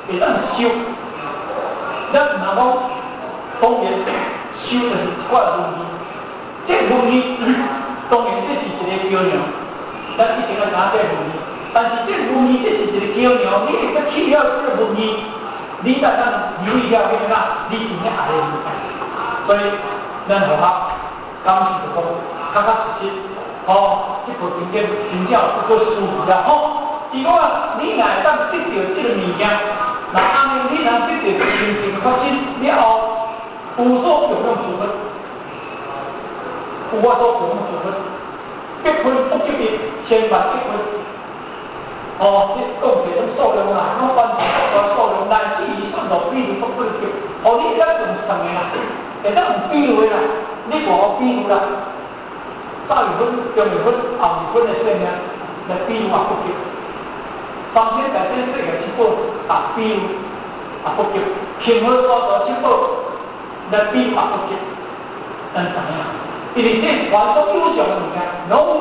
會當修。咱毋通講，當然修就是一寡文字，這個文字當然這是一個橋梁，咱一定愛知影這個文字。但是這個文字這是一個橋梁，你會使去了這個文字，你才當留意了彼個你真正愛的物件。所以咱學校感謝就講，確確實實，哦，這部經典真正有不可思議啊！吼，伊講啊，你若會當得著這個物件，那按呢，你若得著清淨的法身了後，有所供養諸佛，有法所供養諸佛，百分不及一，千萬億分。哦，你講起攏數量啦，攏完全不數量，乃至於算到比如不分級。哦，你會當用算的啦，會當用比喻的啦，你無好比喻啦，早二分、中二分、後二分的性命來比喻也不及。三千大千世界七寶啊，比喻也不及。恒河沙大七寶來比喻也不及。咱知影，因為這是凡所有相的物件，攏